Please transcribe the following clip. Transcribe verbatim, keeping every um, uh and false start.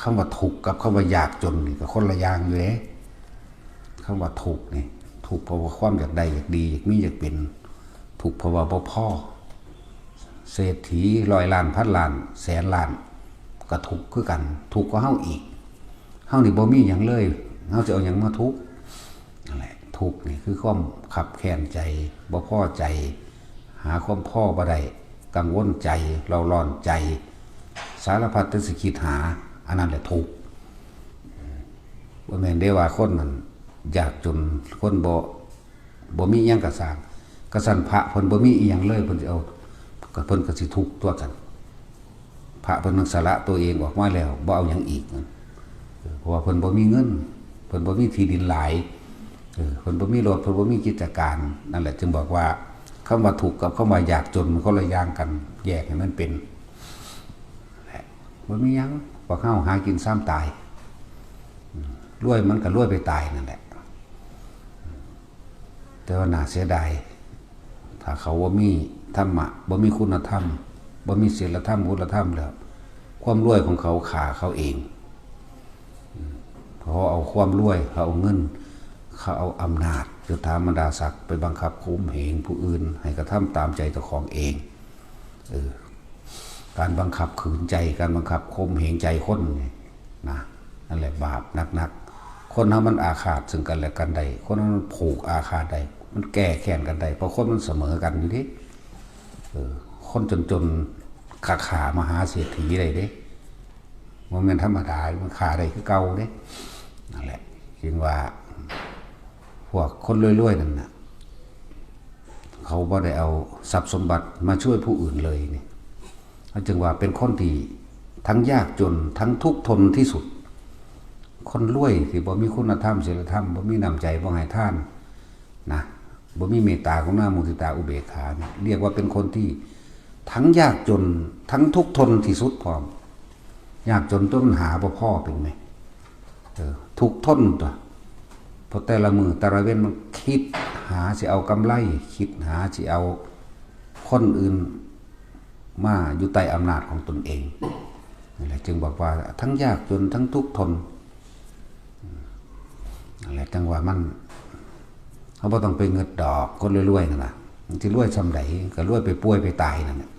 คำว่าทุกข์กับคำว่ายากจนนี่ก็คนละอย่างอยู่เด้ คำว่าทุกข์นี่ ทุกข์เพราะว่าความอยากได้อยากดีอยากมีอยากเป็น ทุกข์เพราะว่าบ่พอ เศรษฐีร้อยล้านพันล้านแสนล้าน ก็ทุกข์คือกัน ทุกข์กว่าเฮาอีก เฮานี่บ่มีหยังเลย เฮาสิเอาหยังมาทุกข์ นั่นแหละ ทุกข์นี่คือความคับแค้นใจ บ่พอใจ หาความพอบ่ได้ กังวลใจ เร่าร้อนใจ สารพัดที่สิคิดหา อันนั้นแหละทุกข์ บ่แม่นเด้ว่าคนนั้นยากจน คนบ่ บ่มีอิหยังก็ซ่าง กะซั้นพระเพิ่นบ่มีอิหยังเลย เพิ่นสิเอา ก็เพิ่นก็สิทุกข์ตัวกัน พระเพิ่นต้องสละตัวเองออกมาแล้ว บ่เอาหยังอีกนะ เออ เพราะว่าเพิ่นบ่มีเงิน เพิ่นบ่มีที่ดินหลาย เออ เพิ่นบ่มีรถ เพิ่นบ่มีกิจการ นั่นแหละจึงบอกว่าคำว่าทุกข์กับคำว่ายากจนมันคนละอย่างกัน แยกให้มันเป็น แหละ บ่มีหยัง พวกเฮาหากินซ้ำตาย อืม รวยมันก็รวยไปตายนั่นแหละ แต่ว่าน่าเสียดาย ถ้าเขาบ่มีธรรมะ บ่มีคุณธรรม บ่มีศีลธรรม คุณธรรมแล้ว ความรวยของเขาฆ่าเขาเอง อืม เขาเอาความรวย เขาเอาเงิน เขาเอาอำนาจ ยศถาบรรดาศักดิ์ ไปบังคับข่มเหงผู้อื่น ให้กระทำตามใจเจ้าของเอง เออ การบังคับขืนใจ การบังคับข่มเหงใจคนนี่นะ นั่นแหละบาปหนักๆ คนเฮามันอาฆาตซึ่งกันและกันได้ คนเฮามันผูกอาฆาตได้ มันแก้แค้นกันได้ เพราะคนมันเสมอกันอยู่เด้ เออ คนจนๆ ก็ฆ่ามหาเศรษฐีได้เด้ บ่แม่นธรรมดา มันฆ่าได้คือเก่าเด้ นั่นแหละ จึงว่า พวกคนรวยๆ นั่นน่ะ เขาบ่ได้เอาทรัพย์สมบัติมาช่วยผู้อื่นเลยนี่ เขาจึงว่าเป็นคนที่ทั้งยากจนทั้งทุกข์ทนที่สุด คนรวยที่บ่มีคุณธรรม ศีลธรรม บ่มีน้ำใจ บ่ให้ทานนะ บ่มีเมตตากรุณา มุทิตา อุเบกขาเนี่ย เรียกว่าเป็นคนที่ทั้งยากจนทั้งทุกข์ทนที่สุดพร้อม ยากจนจนหาบ่พอเป็นไง เออ ทุกข์ทนตัว เพราะแต่ละมื้อแต่ละเว็นมันคิดหาสิเอากำไร คิดหาสิเอาคนอื่นมาอยู่ใต้อำนาจของตนเอง นั่นแหละจึงบอกว่าทั้งยากจนทั้งทุกข์ทน นั่นแหละจังว่ามัน เฮาบ่ต้องไปเงิดดอก คนรวยๆ นั่นน่ะ มันสิรวยส่ำใด ก็รวยไปป่วยไปตายนั่นน่ะ